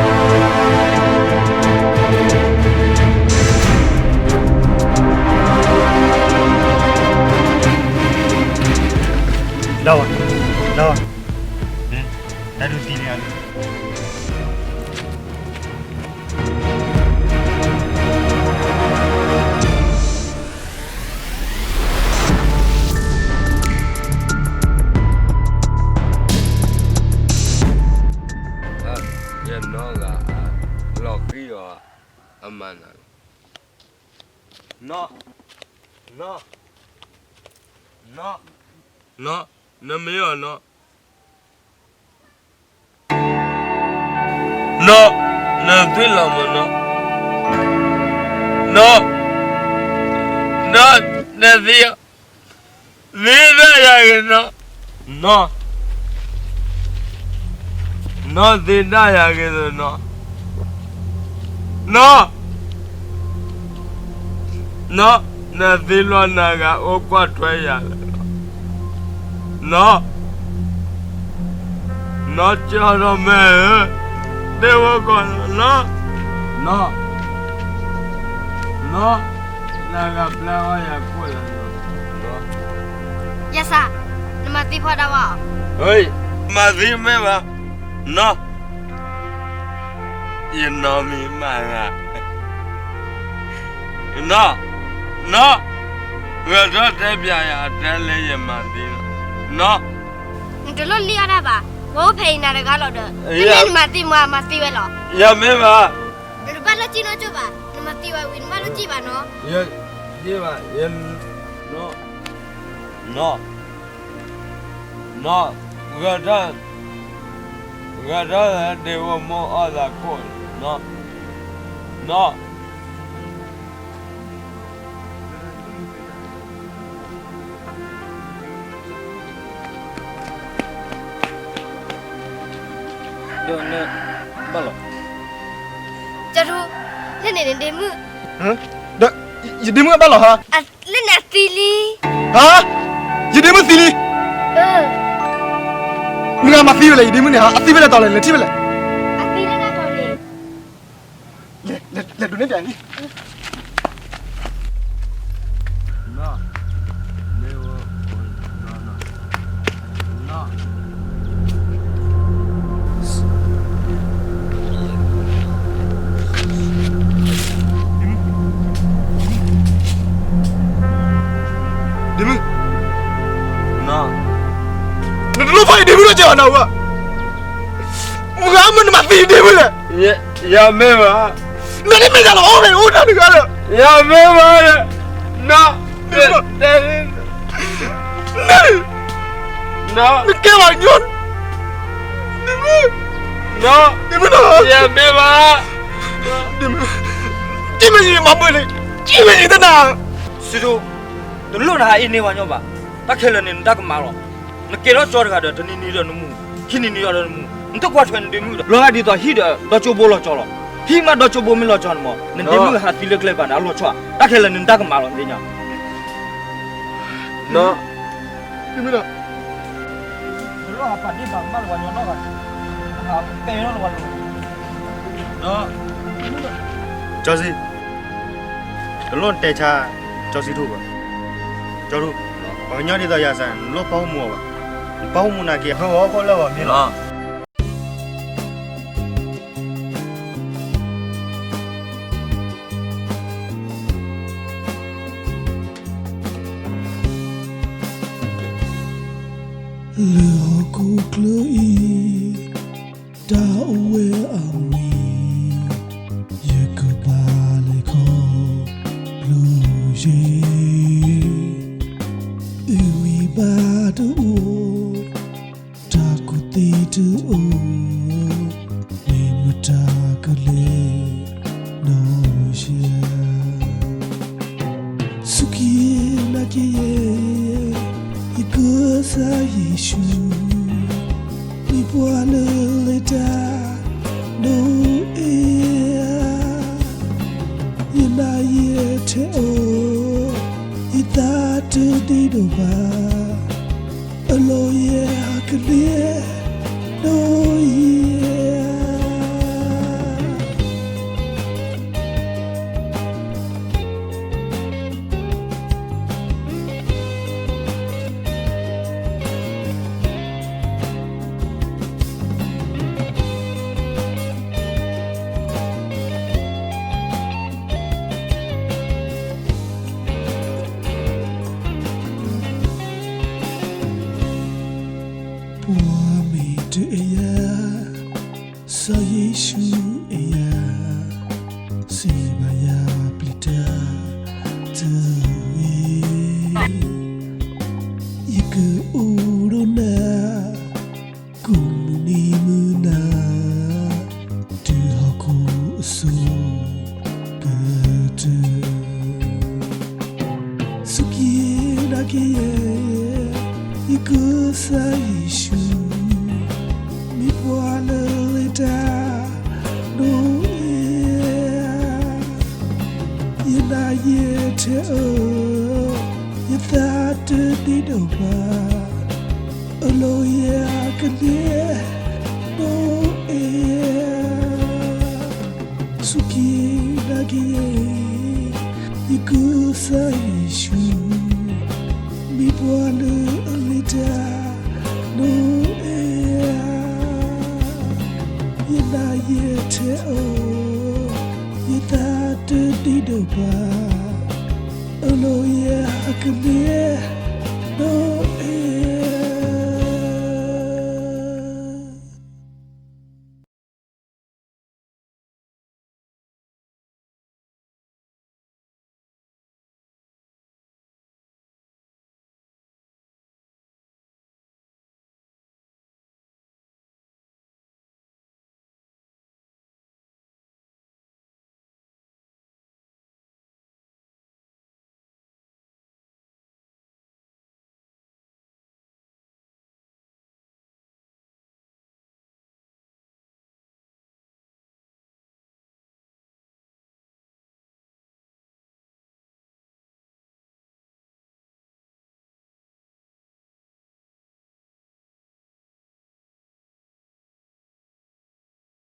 ဒၣ်ဝါ, တၢ်ဒုးသံန့ၣ်ဧါန့ၣ်. ယနီၢ်ဂၤအလီၤဃံၤ, အမၤနၤလီၤ. နီၢ်, နီၢ်, နီၢ်, နီၢ်, နမ့ၢ်အီၤနီၢ်. နီၢ်, နသွံၣ်လီၤမးနီၢ်. နီၢ်, နီၢ်, နသံ, သံဒၣ်ယၤဂ့ၤနီၢ်. နီၢ်, နီၢ်သံဒၣ်ယၤဂ့ၤနီၢ်. နီၢ်, နီၢ်, နသံလီၤနၤဂၤအိၣ်ကွၢ်ထွဲယၤလီၤ. နီၢ်, နီၢ်ကၠီထီၣ်မဲာ်ဧၢ, တဲဝဲကီးနီၢ်. နီၢ်, နီၢ်, နဂၤပျဲအီၣ်ယၤခိၣ်လၢနီၢ်. ယၤစၢ်, နမၤသံဖီဒၣ်ဝါအီၤ. မၤသံမ့ၢ်ဘၣ်, နီၢ်. ယနီၢ်မံၤမးဂၤ, နီၢ်, နီၢ်, ဂဲၤထီၣ်တဲပျးယၤတဲလၢယမၤသံလီၤ, နီၢ်. နတလိၣ်လံၣ်အီၣ်တၢ်ဘၣ်, ပှၤအိၣ်ဖဲအံၤနၤတဂၤလီၤဒီး, တမ့ၢ်နမၤသံမၤမၤသံဝဲလီၤ. ယမ့ၢ်ဘၣ်, နတဘၣ်လၢကံၣ်နီၢ်ကၠိၣ်ဘၣ်, နမၤသံဝဲဝံၤ နဘၣ်လၢကံၣ်ဘၣ်နီၢ်. ယဘၣ်, ယ နီၢ်, နီၢ်, နီၢ်, ဂဲၤထၢၣ်, ဂဲၤထၢၣ်လၢဒ့ဝဲၢ်မိၢ်အီၣ်သးခိၣ်, နီၢ်, နီၢ်. ဒီးနဘၣ်လီၤ, ကၠီထူ, လၢန့ၣ်နဒ့မုၣ်, ဒီးယဒ့မုၣ်ဘၣ်လီၤဟါ, လၢန့ၣ်အသံလံ, ဟါ, ယဒ့မုၣ်သံလံ, မုၢ်ဂၤမၤသံဝဲလဲၣ် ယဒ့မုၣ်န့ၣ်ဟါ, အသံဖဲလဲၣ်တီၤလဲၣ် လဲၤထံၣ်ဖဲလဲၣ်, အသံလၢတၢ်တီၤန့ၣ် လဲၤဒိးန့ၢ်ပၠးန့ၣ်, ဒ့မုၣ်, နတလိၣ်ဖးယဒ့မုၣ်ဒီးကဲဘၣ်နၤဝဲ, မုၢ်ဂၤမ့ၢ်နမၤသံယဒ့မုၣ်လဲၣ်, ယမ့ၢ်ဘၣ်, နတမ့ၢ်တၢ်လီၤအိၣ်ဖဲအိၣ်တၢ်တဂၤဒီး, ယမ့ၢ်ဘၣ်, န တဲ, နကဲဘၣ်ညီ, ဒ့မုၣ်, ဒ့မုၣ်နီၤ, ယမ့ၢ်ဘၣ်, ဒ့မုၣ်, က့မ့ၢ်ယမၤဘၣ်န့ၣ်, က့မ့ၢ်ယတနၤ, စံထူ, တလိၣ်နဟးအ့န့ၢ်ဝဲညီဘၣ်, တၢ်ခဲလၢာ်န့ၣ် နတၢ်ကမၣ်လီၤ, နကဲထီၣ်ကၠီတဂၤဒီး တနံၤနံၤဒီးနမူ, ခံနံၤနံၤဒီးနမူ, နတကွၢ်ထွဲနဒ့မုၣ်ဒီး လီၤဂာ်ဒ်သိးဟံၣ်ဒီး ဒီကၠိဘိလီၤကၠီလီၤ, ဟံၣ်မးဒီကၠိဘိမ့ၢ်လီၤကၠီန့ၣ်မး နဒ့မုၣ်ဟးသံလၢကျဲဘၣ်န့ၣ် အလီၤဆီ, တၢ်ခဲလၢာ်န့ၣ် နတၢ်ကမၣ်လီၤ သ့ၣ်ညါ ကၠီစံ, တလိၣ်နတဲဆါ ကၠီစံထူၣ်ဘၣ်, ကၠီထူၣ်, ပှၤကညီဒ်သိးယၤစ့ၢ် နလိၣ်ပာ်မူအီၤဘၣ်, နပာ်မူနာ်က့ ဟၢဂီၤခိၣ်လၢဂီၤမ့ၢ်လီၤ. လၢဟီၣ်ခိၣ်ချၢအံၤ တၢ်အိၣ်ဝဲအမံၤ ယကဘၣ်လဲၤခီဖျိယဲၢ်, အုၣ်ဝံၤဘါတအိၣ်, တၢ်ကူၣ်သ့တအိၣ်, မ့ၢ်မတၤကလဲၤဒီးယၤ စူၢ်က့ၤနာ်က့ၤယဲၢ်, ယကစၢ်ယ့ၣ်ၡူး, မ့ၢ်ပှၤလၢလ့တၢ်ဒိၣ်အဲၣ်ဧါ, ယနာ်ယဲၢ်ထဲအီၤ, ယသးတဒ့ဒီးဘၣ်, အလီၢ်ယဲၢ်ဟးကန့ၢ်ဒီးယဲၢ် ပှၤမ့ၢ်တအဲၣ်ယၤ, စီၤယ့ၣ်ၡူးအဲၣ်ယၤ, စံးဘၣ်ယၤပျံၤတၢ်တဂ့ၤ, ယကအိၣ်ဒီးနၤ ကိးမုၢ်နံၤမုၢ်နၤ, တုၤဟီၣ်ခိၣ်အစိၤကတၢၢ် စူၢ်က့ၤနာ်က့ၤယဲၢ်, ယကစၢ်ယ့ၣ်ၡူး, မ့ၢ်ပှၤလၢလ့တၢ်ဒိၣ်အဲၣ်ဧါ, ယနာ်ယဲၢ်ထဲအီၤ, ယသးတဒ့ဒီးဘၣ်, အလီၢ်ယဲၢ်ဟးကန့ၢ်ဒီးအဲၣ်ဧါ စူၢ်က့ၤနာ်က့ၤယဲၢ်, ယကစၢ်ယ့ၣ်ၡူး, မ့ၢ်ပှၤလၢအလ့တၢ်ဒိၣ်အဲၣ်ဧါ, ယနာ်ယဲၢ်ထဲအီၤ, ယသးတဒ့ဒီးဘၣ်, အလီၢ်ယဲၢ်ဟးကန့ၢ်